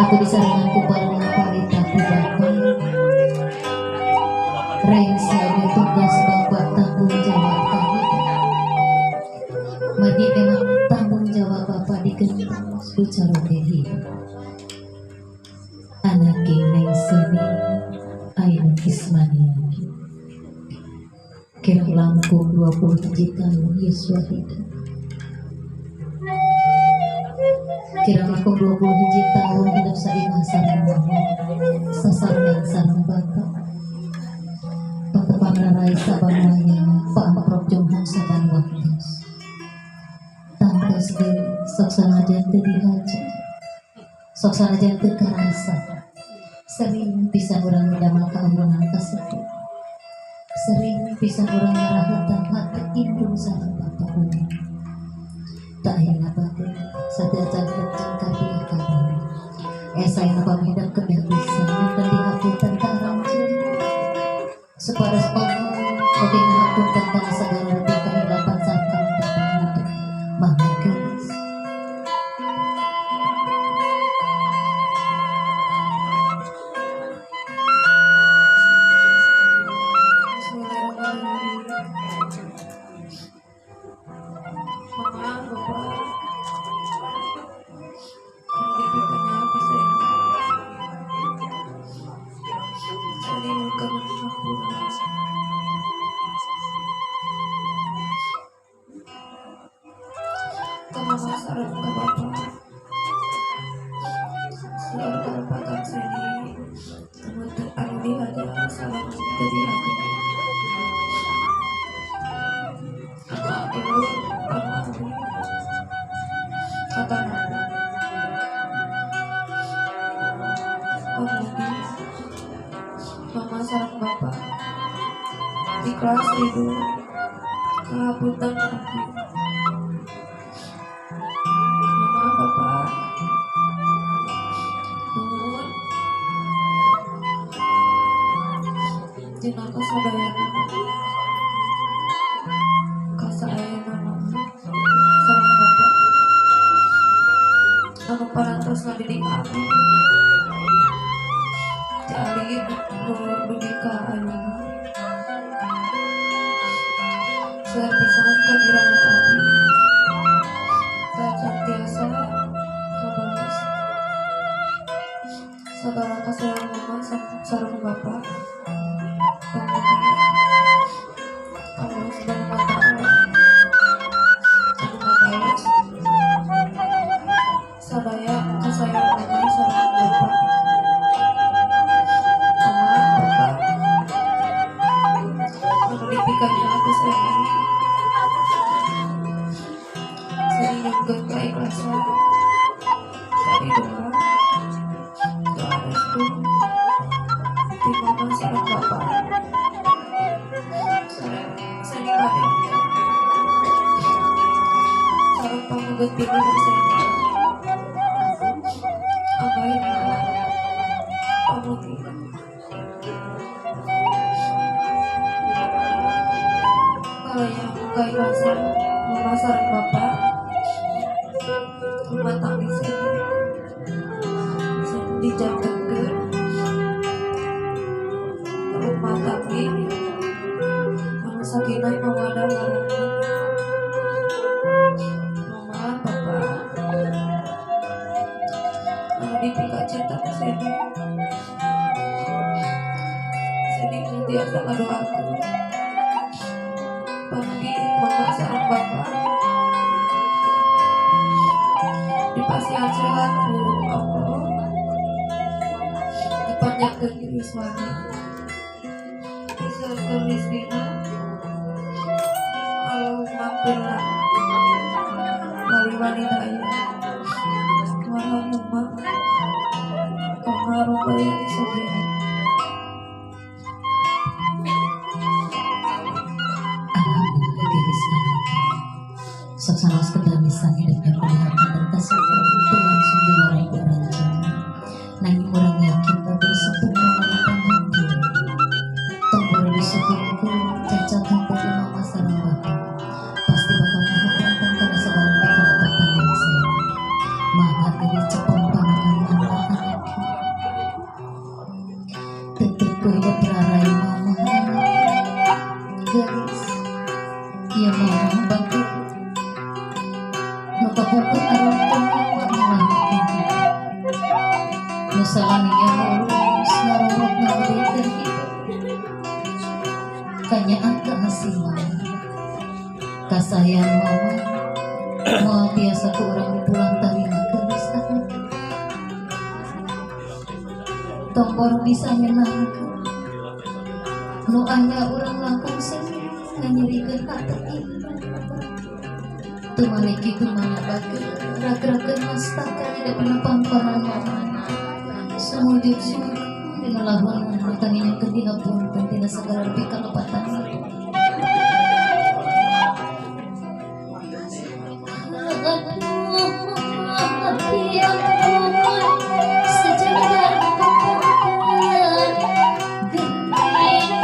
Aku bisa mengaku bareng parita ku bapak rengsa tugas bapak tanggung jawab kami. Margi memang tanggung jawab bapak digentos ku caroge hidup. Anak Neng Seni Ainun Ismania kirang langkung 27 tahun yuswa hidup. Kirang langkung 20 tahun hidup saimah sareng mama sasarengan sareng bapak patepang rarai saban wayang paamprok jonghong saban waktos tangtos deui sok sanajan teu dihaja sok sanajan teu karasa sering pisan urang midamel kaembungan kasepuh sering pisan urang ngarahatan hate indung sareng bapak urang tak aya bagus sateuacan kenceng kabiah kabeh esa aya pamidang kedah bisa nyimpen dihapunten ka aranjeun supados Allah oge ngahapunten kana sagala rupi kahilapan sareng kalumpatan hidup mangga geus. Mama, Bapak, pendidikannya bisa jadi bukan ke mama sareng ke bapak selalu kelepatan seni anu dihaja sareng teu dihaja aku atur anu abdi kata aku Pamudi mama sareng bapak ikhlas ridho kahapunten abdi mama bapak nuhun dina kasadayana kasaayana mama sareng bapak anu parantos ngadidik abdi ti alit dugi ka ayeuna seueur pisan kagirangan abdi tacan tiasa ngabales sagala kasayangan mama sareng bapak. Pamudi Allah Subhanahu wa Ta'ala anu ngabales sadaya kasayangan mama sareng bapak. Mama bapak anu dipikanya aku sendiri sering nyungkeun keikhlasan dari doa doa restu ti mama sareng bapak sareng seni bade sareng pamugeut pilihan seni anggain pamudi kalayang keikhlasan mama sareng bapak rumah tangga seni dijantenkeun rumah tangga anu sakinah mawaddah warahmah. Mama bapak anu dipika cinta ku seni seni tiasa ngadoakeun pamudi mama sareng bapak dipasihan sehat ku Allah dipanjangkeun yuswana diseueurkeun rezekina Allahumma firlah Wanita aya. Warahmah pengaruh bayar sogean. Alhamdulillah geus anake. Sok sanaos kedamisan hidupnya kelihatan dan kesukaan itu langsung diwarai ku urang jauh. Nanging urang yakin batur sepuh mama pangampun. Tong boro disuhunkeun cacat henteu ku mama sareng bapa. Pasti bakal ngahapunten kana sagala pikalepatan lengser. Mangga geulis cepeng panangan mama anake. Tetep ku hidup rarai mama anake. Geus ieu mama batur. Nu kapungkur arongkong ngalakukeun hidup. Nu salaminya mulus ngarorok ngagedekeun hidup. Kanyaah kahasilan. Kasayang mama moal tiasa ku urang pulang talima geulis anake. Tong boro bisa nyenangkeun. Nu aya urang langkung seueur nganyerikeun hate ieu. Tumalik kitu mana bager rag-rageun mastaka hidep dina pangkonan mama. Sumujud sungkem dina lahunan kanginyakeun dina punten tina sagala rupi kalepatan. Aduh hati ampun sejajar kapunten geuning.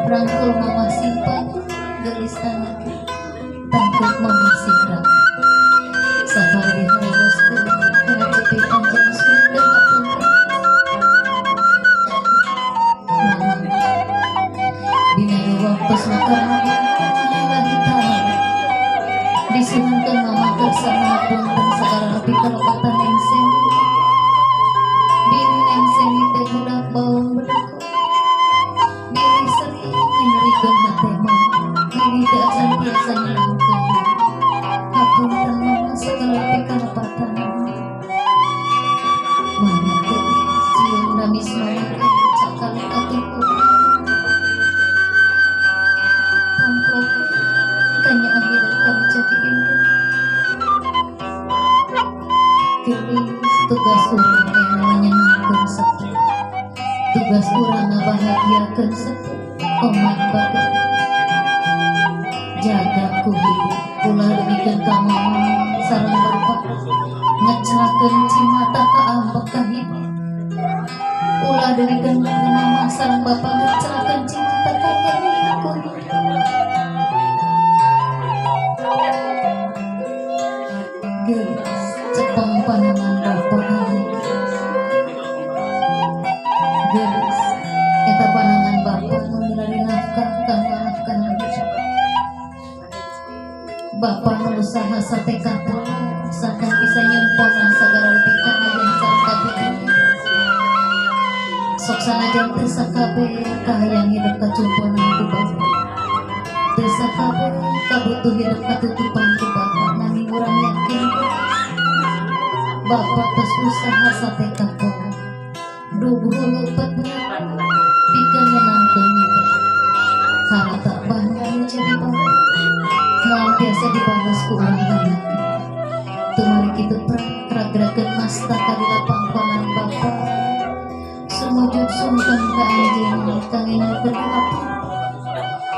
Rangkul mama simpan gelis anake, tangkep mama sirah. Sabar diharoskeun kana jepitan jeung sunda hapunten. Mama dina ieu waktos maka mama lillahi ta'ala. Disuhunkeun mama kersa ngapunten sagala nepi kalepatan nengsen. Bilih nengsen teh budak baong bedeko. Bilih sering nganyerikeun hate mama. Bilih teu acan tiasa nyenangkeun. Hapunten mama sagala nepi kalepatan. Mama geulis cium namis mama cakal atuh urang. Tamplokeun kanyaah hidup kami jadi indung. Geulis tugas urang aya nyenangkeun sepuh. Tugas urang ngabahagiakeun sepuh. Omat bager. Jaga ku hidup ulah dugikeun ka mama sareng bapa. Ngecelakeun cimata ka ambek ka hidup. Ulah dugikeun ka mama sareng bapa ngecelakeun cimata ka nyeri ku hidup. Geus cepeng panangan bapa anake. Geus eta panangan bapa nu milari nafkah kanggo nafkahan hidup. Bapa nu usaha sateka pola sangkan bisa nyemponan sagala rupi kahayang sareng kabutuhan. Sok sanajan teu sakabeh kahayang hidup kacumponan ku bapa. Teu sakabeh kabutuh hidup katutupan ku bapa. Nanging urang yakin bapa tos usaha sateka pola. Duh hulu petnya pikeun nyenangkeun hidup. Harta bangga jadi bapa. Moal tiasa dibalas ku urang anake. Tumalik kitu rag-rageun masta ka pangkonan bapa. Sumujud sungkem ka anjeunna kangenyakeun hapunten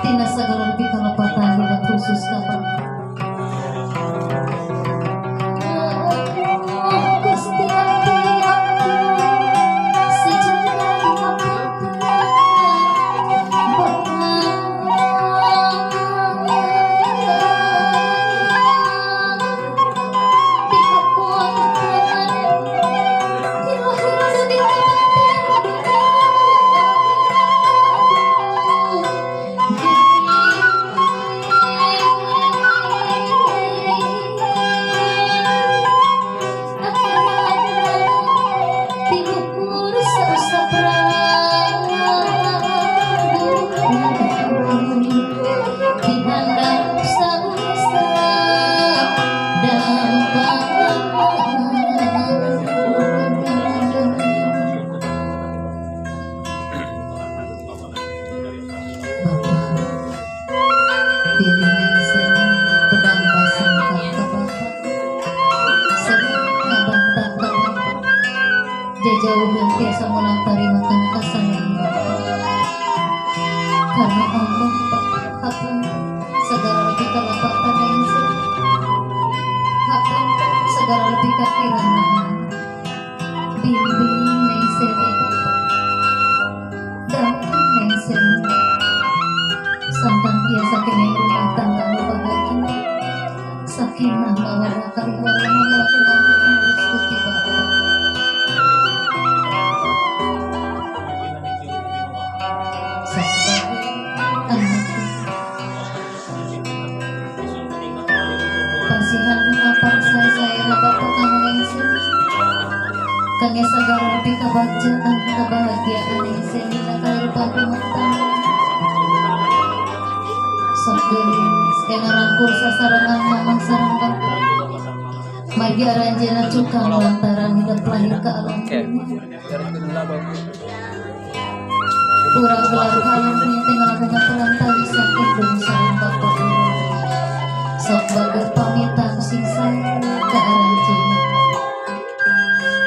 tina sagala rupi kalepatan hidup khusus ka bapa. Gusti abdi ampun sejajar hapunten bapa. Dihapunten Jajauheun tiasa mulang tarima kana kasaean Bapak. Karena Allah Pak, hapunten segala lebih kalepatan Neng. Hapunten segala lebih kakirangan. Bimbing Neng Seni Bapak. Damping Neng Seni. Sangkan tiasa keneh rumah tangga nu bahagia. Sakinah mawaddah warahmah ngalakukan restu ti Bapak. Sok anak pasihan apang saya Bapak kanggo Neng Seni. Kangge sagala lebih kebahagiaan kebahagiaan Neng Seni dina kahirupan rumah tangga. Sok geulis enggal rangkul sasarengan mamah sareng bapak. Margi aranjeunna cukang lantaran hidup lahir ke alam dunia. Urang gelar ka alam dunia teh ngalakukan perantau sakit sareng bapak urang. Sok bager pamitan sing sae ka aranjeunna.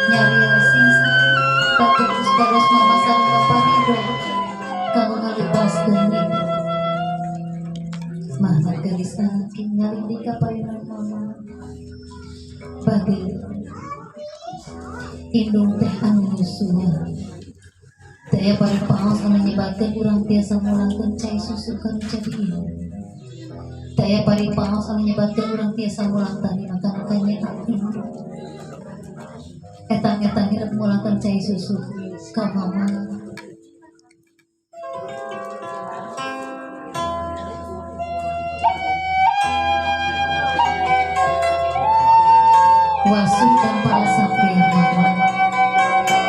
Nyarios sing sae terus baros mama sareng bapak ridho kanggo ngalipaskeun hidup. Mana gelis anak ngalih di kapayunan mama. Bager indung teh anu nyusuan. Teu aya bari paos anu nyebatkeun urang tiasa mulangkeun cai susu ka nu jadi indung. Teu aya bari paos anu nyebatkeun urang tiasa mulang tarima kana kanyaah indung. Etang-etang hirep mulangkeun cai susu ka mama. Wasuh dan para sampeyan mama.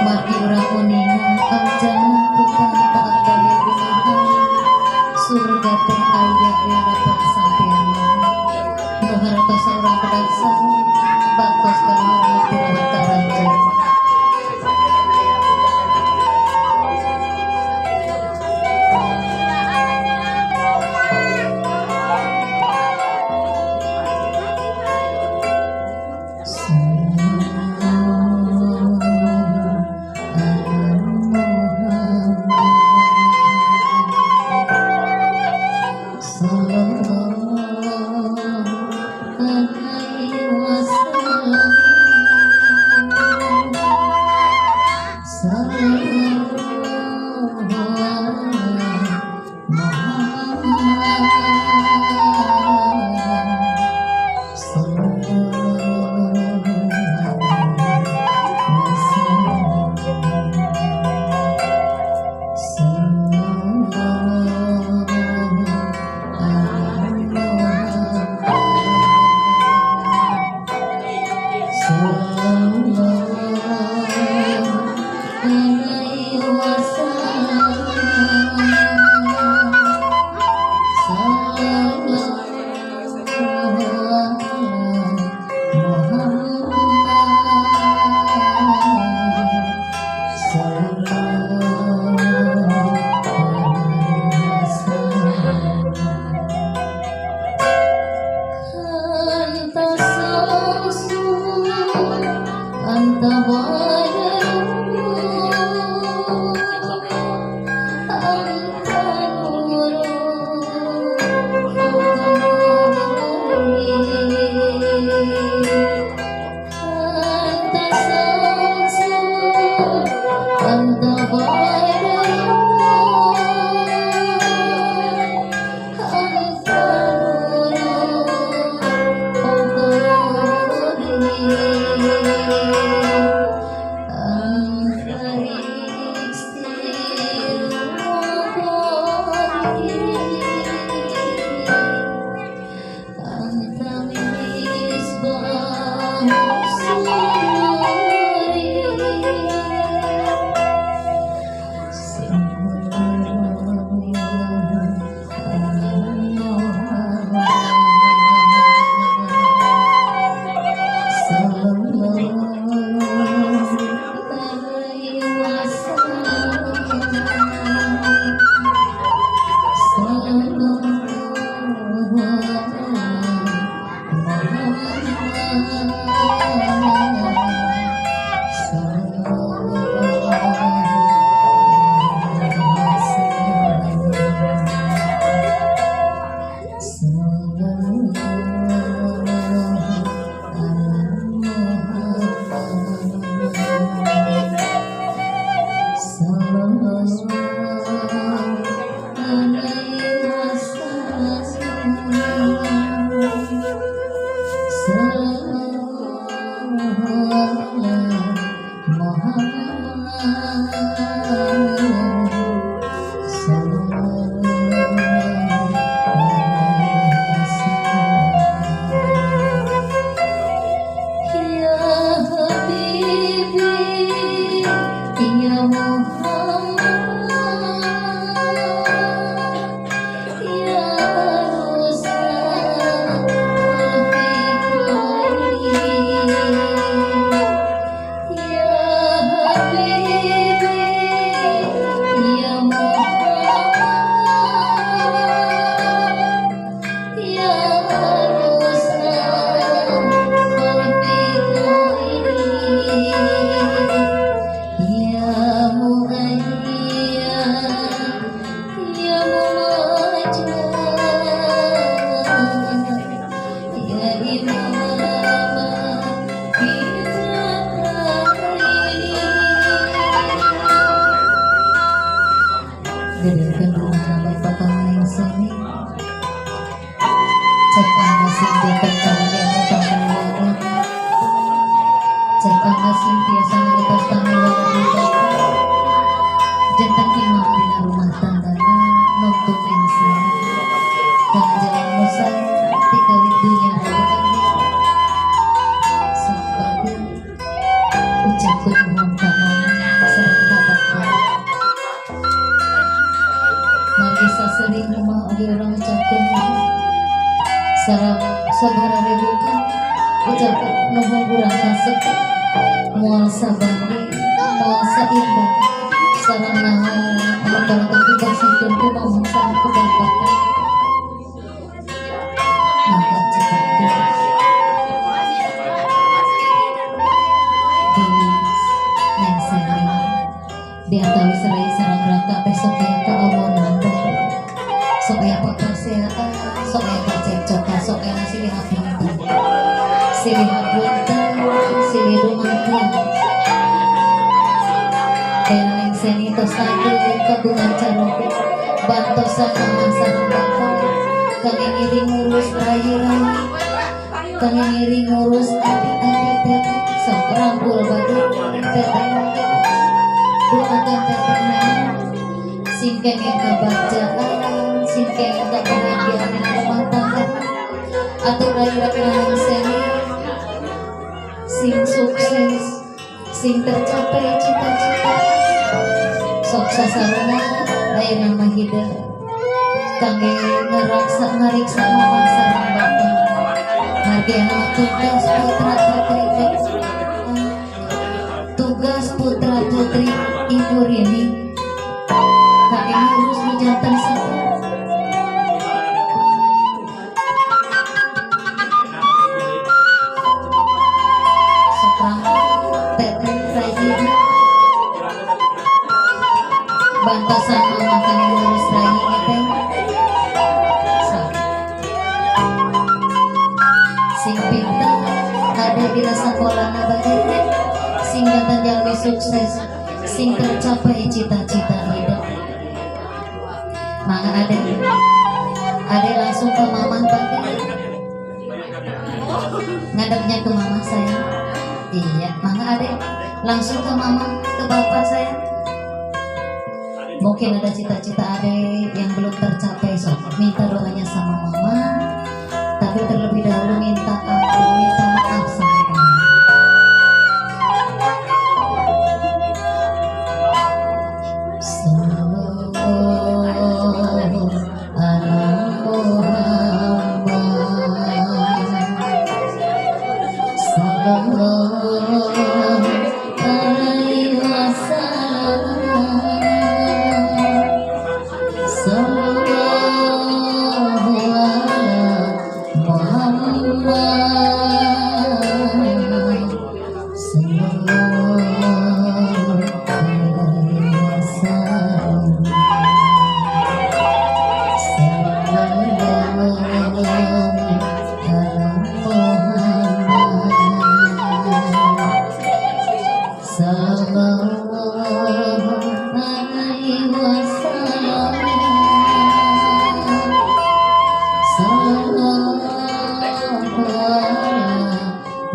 Margi urang uninga aljana tukang taat bagi gunahan. Surga teh aya di hadapan sampeyan mama. Nu hartos urang kedah sae baktos kaluhur tirawat ka aranjeunna. Cek angga sing tiasa ngetos tanggung jawab jantan imam dina rumah tangga nuntun Neng Seni kana jalan musa tikawit dunya raga sok bagus ucapkeun nuhun ka mama sareng ka bapa margi sasering rumah oge urang ucapkeun nuhun sareng sabaraha rebukan ucapkeun nuhun urang ka sepuh moal sabandi moal saimbang sareng naon anu barang dipasihkeun ku mama sareng ku bapa maka cekapkeun Dewi Neng Seni diantawis rai sareng raka teh sok aya kaawonan sok aya papaseaan sok aya pacekcokan sok aya silih hapunten silih hapunten silih dumakeun kaya Neng Seni tos tanggung kagungan caroge bantosan mama sareng bapa kangge ngiring ngurus rai-rai kangge ngiring ngurus adik-adik teteh sok rangkul batur teteh doakan teteh neneng sing kenging kabagjaan sing kenging kabahagiaan dina rumah tangga atur rai-rai Neng Seni sing sukses sing tercapai cita-cita sok sasaruna ayeuna mah hideung kangge ngaraksa ngariksa mama sareng bapa margi anu tugas putra putri tugas putra putri Ibu Rini kangge ngurus nu janten sepuh sok rangkul teteh rajin bantosan mama kangge ngurus rayi teh sok sing pinter ada dina sakolana bae sing janten jalmi sukses sing tercapai cita-cita hidup mangga ade ade langsung ke mama bae ngadepnya ke mama saya iya mangga ade langsung ke mama ke bapak saya mungkin ada cita-cita ade yang belum tercapai sok minta doanya sama mama tapi terlebih dahulu minta ampun minta maaf sama mama. Sallallahu ala Muhammad sallallahu alaihi wasallam sallallahu ala Muhammad sallallahu alaihi wasallam sallallahu ala Muhammad sallallahu alaihi wasallam sallallahu ala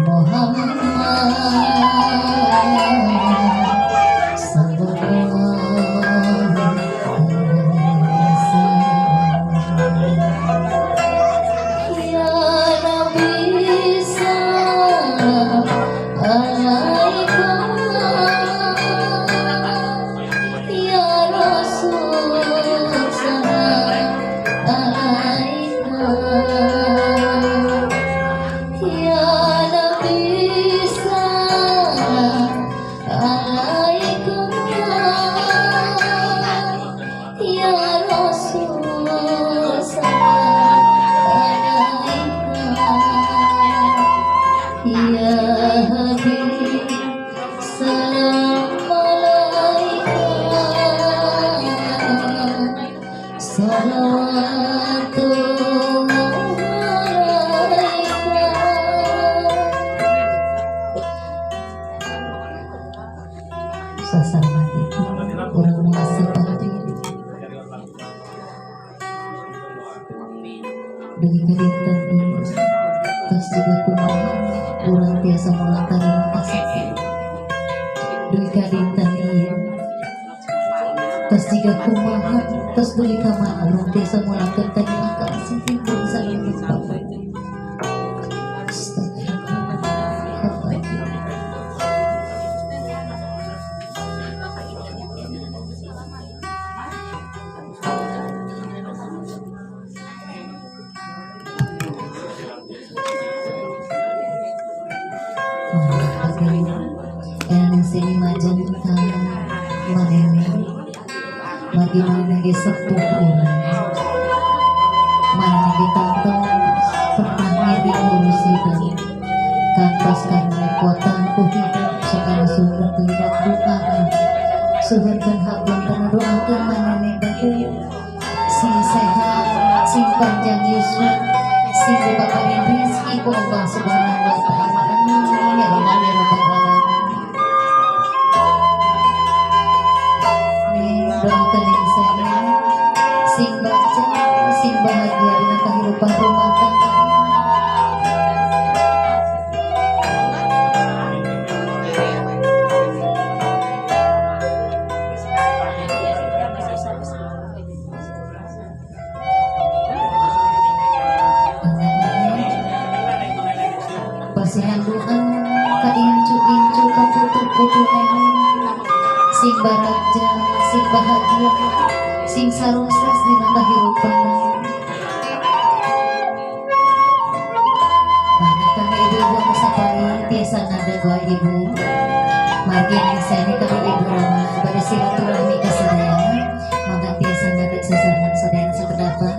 Muhammad sallallahu alaihi wasallam. Ya Nabi salam alaika ya Rasul salam alaika ya Nabi salam alaika ya Rasul salam alaika ya Habib salam alaika salawatullah alaika. Sasarna itu urang mah diri dugi ka dinten ieu tos jiga kumaha urang tiasa mulang tarima ka sepuh. dugi ka dinten ieu. Tos jiga kumaha, tos dugi ka maklum tiasa mulangkeun terima kasih ibu sareng bapak. Astagfirullahaladzim. Neng Seni majeng ka manene, margi manene ge sepuh urang, manene ge tangtos pernah ngiring ngurusi dan kantos karepotan ku hidup, sok anu sumber ku hidup doa suhunkeun hapunten, doakeun manene bae sing sehat, sing panjang yuswa, sing dipaparin rezeki ku Allah Subhanahu wa Ta'ala. Amin ya Allah ya Rabbal alamin. Nih doakeun Neng Seni sing bagja, sing bahagia dina kahirupan rumah tangga. Pasihan doa ka incu-incu, ka putu-putu nenek, sing bagja, sing bahagia, sing sarukses dina kahirupan. Mangga kami ibu-ibu anu sapali tiasa ngadeg wae ibu. Margi Neng Seni kami ibu Rama bade silaturahmi ka sadayana. Mangga tiasa ngadeg sasarengan sadayana sakedap.